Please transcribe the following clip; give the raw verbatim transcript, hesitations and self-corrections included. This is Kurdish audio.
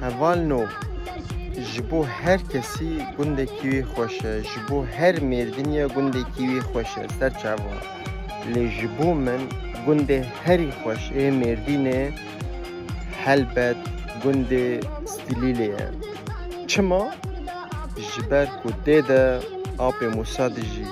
Hevalno, ji bo her kesî gundekî wî xweş e, ji bo her mêrdinî gundekî wî xweş e, ser çava. Lê ji bo min gundê herî xweş ê Mêrdînê helbet gundê Stilîlê ye. Çima? Ji ber ku tê de apê Mûsa dijî.